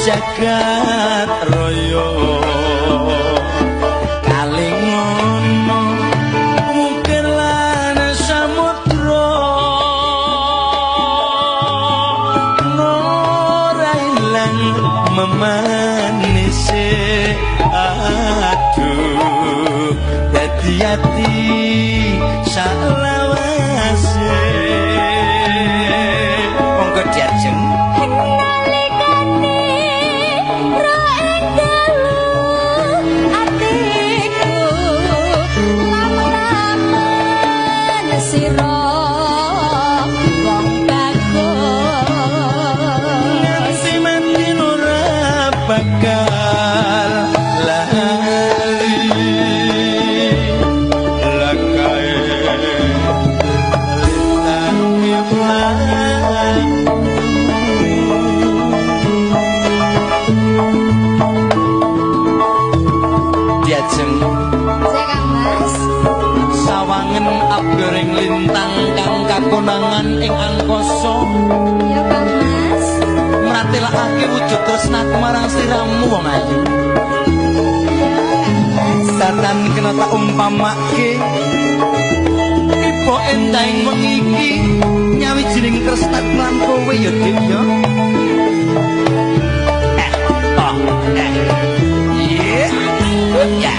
Jagat raya kalingono mungkin lan samudra ora ilang memanise. Aduh dadi ati salawase. Monggo diajeng. Nalikane ra ing dalu atiku lamun-lamun sira wong bagus nganti mati ora bakal lali lakae lintang mlaku. Diajeng. Saya Kang Mas. Sawangen abyoring lintang kang kakonangan ing angkasa. Ya Kang Mas. Mratelakake wujud tresnaku marang sliramu wong ayu. Ya Kang Mas. Datan kena tak umpamake iba endahing wengi iki nyawijining tresnaku lan kowe ya Dik ya. Eh, oh, eh. Yeah. Ya.